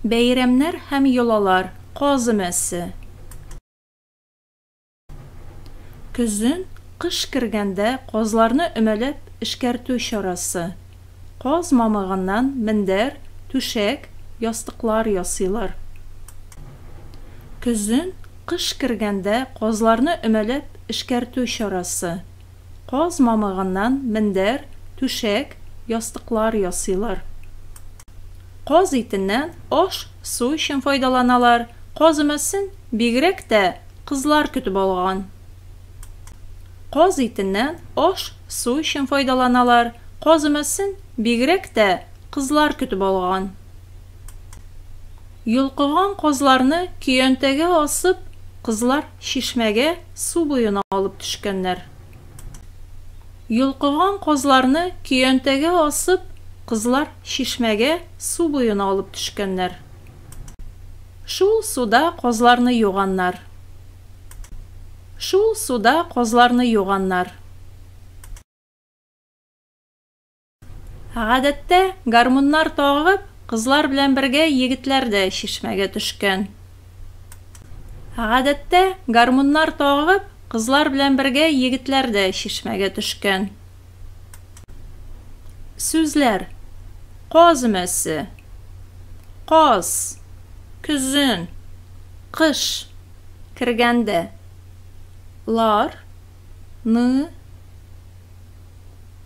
Бәйрәмнәр һәм йолалар. Каз өмәсе. Көзен, кыш кергәндә казларны өмәләп эшкәртү чарасы. Каз мамыгыннан мендәр, түшәк, ястыклар ясыйлар. Көзен, кыш кергәндә казларны өмәләп эшкәртү чарасы. Каз мамыгыннан мендәр, түшәк, ястыклар ясыйлар. Каз итеннән аш, су өчен файдаланалар. Каз өмәсен бигрәк тә кызлар көтеп алган. Каз итеннән аш, су өчен файдаланалар. Каз өмәсен бигрәк тә кызлар көтеп алган. Йолкыган казларны көянтәгә асып, кызлар чишмәгә су буена алып төшкәннәр. Йолкыган казларны көянтәгә асып, кызлар чишмәгә су буена алып төшкәннәр. Шул суда казларны юганнар. Шул суда казларны юганнар. Гадәттә, гармуннар тагып, кызлар белән бергә егетләр дә чишмәгә төшкән. Гадәттә, гармуннар тагып, кызлар белән бергә егетләр дә чишмәгә төшкән. Сүзләр. Каз өмәсе. Каз. Көзен. Кыш. Кергәндә. Лар. Ны.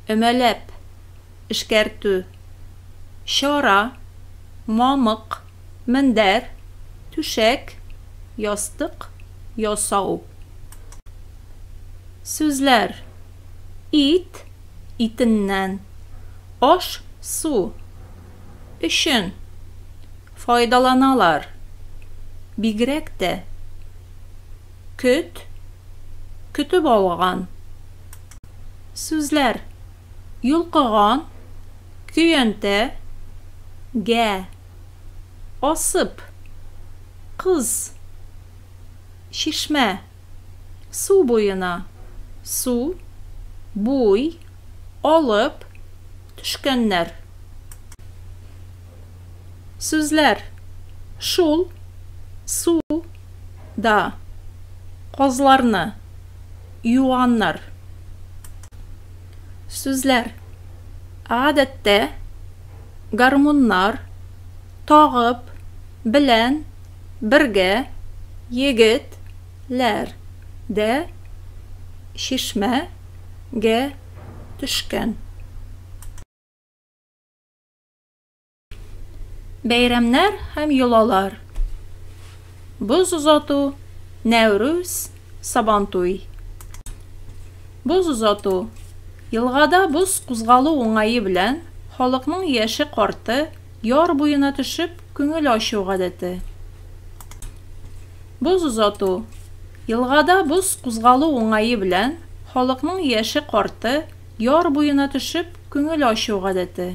Өмәләп, эшкәртү, чара, мамык, мендәр, түшәк, ястык, ясау. Сүзләр. Ит, итеннән, аш, су, өчен, файдаланалар, бигрәк тә, көт, көтеп алган. Сүзләр. Йолкыган, көянтә, гә, асып, кыз, чишмә, су буена, су, буй, алып, төшкәннәр. Сүзләр. Шул, су, да, казларны, юганнар. Сүзләр. Гадәттә, гармуннар, тагып, белән, бергә, егет, ләр, дә, чишмә, гә, төшкән. Бәйрәмнәр һәм йолалар. Боз озату, Нәүрүз, Сабантуй. Боз озату. Елгада боз кузгалу уңае белән халыкның яше-карты яр буена төшеп күңел ачу гадәте. Боз озату. Елгада боз кузгалу уңае белән халыкның яше-карты яр буена төшеп күңел ачу гадәте.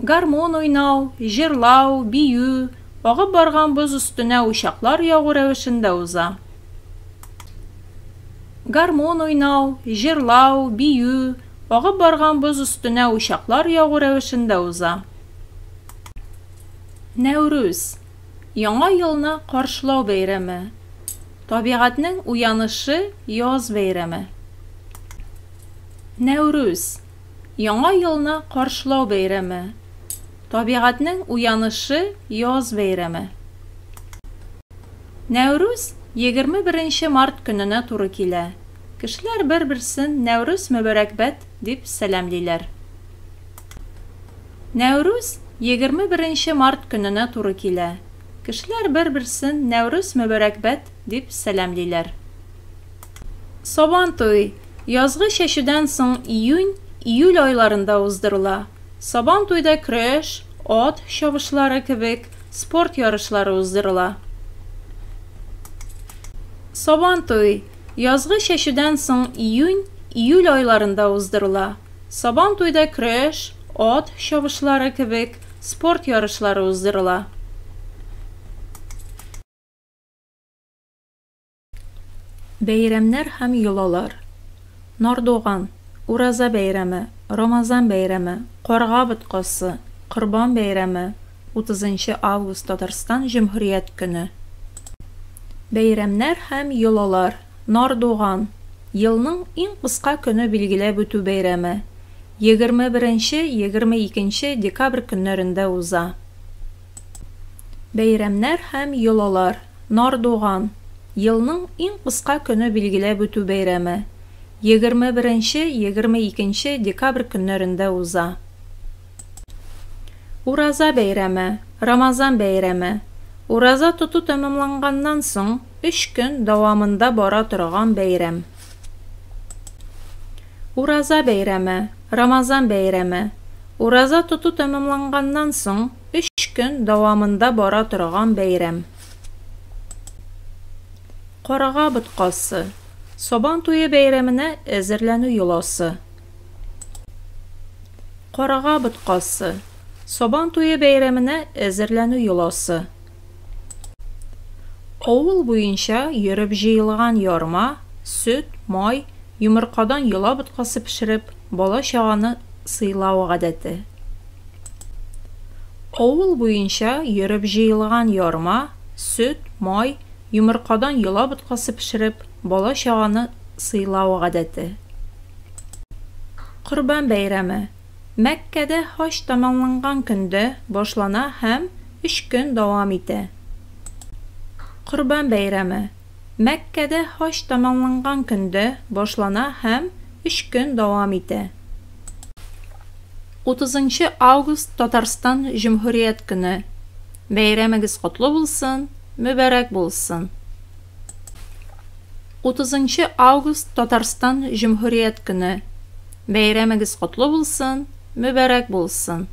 Гармун уйнау, җырлау, бию, агып барган боз өстенә учаклар ягу рәвешендә уза. Гармун уйнау, җырлау, бию, агып барган боз өстенә учаклар ягу рәвешендә уза. Нәүрүз, Яңа елны каршылау бәйрәме. Табигатьнең уянышы, яз бәйрәме. Нәүрүз, Яңа елны каршылау бәйрәме. Табигатьнең уянышы, яз бәйрәме. Нәүрүз 21 март көненә туры килә. Кешеләр бер-берсен Нәүрүз мөбарәкбәд дип сәламлиләр. Нәүрүз 21 март көненә туры килә. Кешеләр бер-берсен Нәүрүз мөбарәкбәд дип сәламлиләр. Сабантуй, язгы чәчүдән соң июнь, июль айларында уздырыла. Сабантуйда көрәш, ат чабышлары кебек спорт ярышлары уздырыла. Сабантуй, язгы чәчүдән соң июнь, июль айларында уздырыла. Сабантуйда көрәш, ат чабышлары кебек спорт ярышлары уздырыла. Бәйрәмнәр һәм йолалар. Нардуган, Ураза бәйрәме, Рамазан бәйрәме, Карга боткасы, Корбан бәйрәме, 30 август Татарстан Җөмһүрият көне. Бәйрәмнәр һәм йолалар. Нардуган. Елның иң кыска көне билгеләп үтү бәйрәме. 21 22 декабрь көннәрендә уза. Бәйрәмнәр һәм йолалар. Нардуган. Елның иң кыска көне билгеләп үтү бәйрәме. 21 22 декабрь көннәрендә уза. Ураза бәйрәме, Рамазан бәйрәме. Ураза тоту тәмамланганнан соң өч көн дәвамында бара торган бәйрәм. Ураза бәйрәме, Рамазан бәйрәме. Ураза тоту тәмамланганнан соң өч көн дәвамында бара торган бәйрәм. Карага боткасы. Сабан туе бәйрәменә әзерләнү йоласы. Карага боткасы. Сабан туе бәйрәменә әзерләнү йоласы. Авыл буенча йөреп җыелган ярма, сөт, май, йомыркадан йола боткасы пешереп, бала-чаганы сыйлау гадәте. Авыл буенча йөреп җыелган ярма, сөт, май, йомыркадан йола боткасы пешереп, бала-чаганы сыйлау гадәте. Корбан бәйрәме. Мәккәдә хаҗ тәмамланган көндә башлана һәм өч көн дәвам итә. Корбан бәйрәме. Мәккәдә хаҗ тәмамланган көндә башлана һәм өч көн дәвам итә. 30 август Татарстан Җөмһүрият көне. Бәйрәмегез котлы булсын, мөбарәк булсын! 30 август Татарстан Җөмһүрият көне. Бәйрәмегез котлы булсын, мөбарәк булсын!